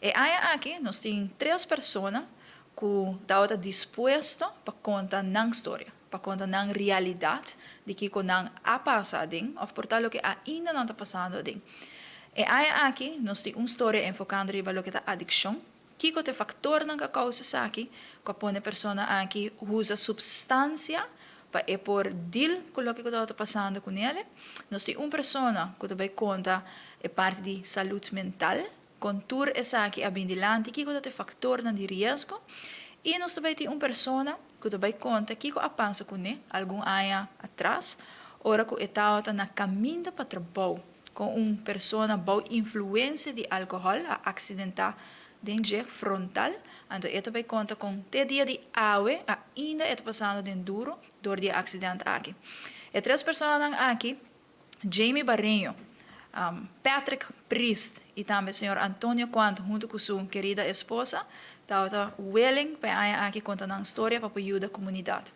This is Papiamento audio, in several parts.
E aña aki nos tin tres persona cu ta dispuesto pa conta nan storia, pa conta nan realidad di kico nan a pasa aden, of por ta loke ainda nan ta pasando aden. E aña aki nos tin un storia enfocando riba loke ta adiccion, kico ta e factornan cu a causa esaki, cu a pone persona aki usa substancia pa e por deal cu loke ta pasando cu ne. Nos tin un persona cu tambe ta conta e parti di salud mental, con tur esaki a bin dilanti, kico ta e factornan di riesgo. Y nos tambe tin un persona cu tambe ta conta kico a pasa cu ne algun aña atras, ora cu e tabata na caminda pa trabou, cu un persona bou influencia di alcohol a accidenta den frontal, anto e tambe ta conta con te dia di awe ainda e ta pasando den duro door di e accidente aki. E tres personanan aki, Jamie Barreño, Patrick Priest y tambe señor Antonio Quant hunto cu su kerida esposa, ta willing pa aki conta nan storia pa yuda comunidad.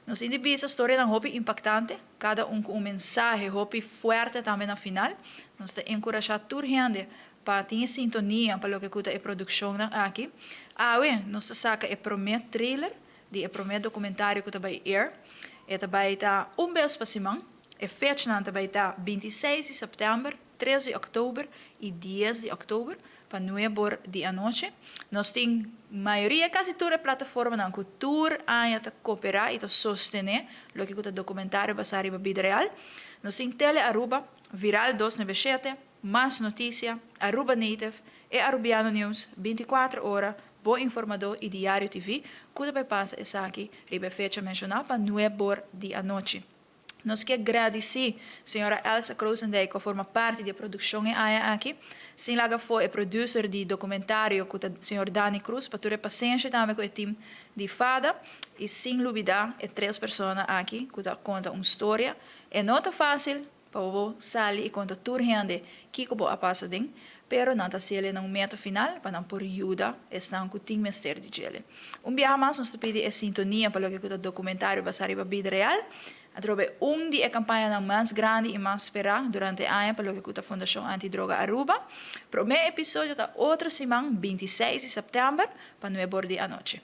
Nos tin e storianan hopi impactante, cada un cu un mensahe hopi fuerte tambe na final. Nos ta encurasha tur hende pa tin sintonia pa loke ta e produccion aki. Awe, nos a saca e prome trailer di e prome documentario cu ta bay air. E ta bay ta un bes pa siman. E fecha ta bay ta 26 di september, 3 di october y 10 di october, pa 9 or di anochi. Nos tin mayoria, casi tur plataformanan cu tur aña ta coopera y ta sostene loke ta documentario basa riba bida real. Nos tin Tele Aruba, Viral 297, Mas Noticia, Aruba Native e Arubiano News, 24 ora, Bo Informador y Diario TV, cu ta pasa esaki riba fecha menciona pa 9 or di anochi. Nos kier gradici señora Elsa Krosendijk, cu forma parti di e produccion aki. Sin laga afo e producer di documentario, cu señor Dani Cruz, pa tur pasenshi tambe cu e team di FADA. Y sin lubida e tres persona aki, cu ta conta un storia. E no ta facil pa bo sali y conta tur hende kico bo a pasa den, pero nan ta haci'e na un meta final pa nan por yuda esnan cu tin mester di dje. Un biaha mas nos ta pidi e sintonia pa loke ta documentario basa riba bida real. Atrobe un di e campaña mas grandi y mas spera durante aña pa loke ta Fundacion Antidroga Aruba. Prome episodio ta otro siman, 26 di september, pa 9 or di anochi.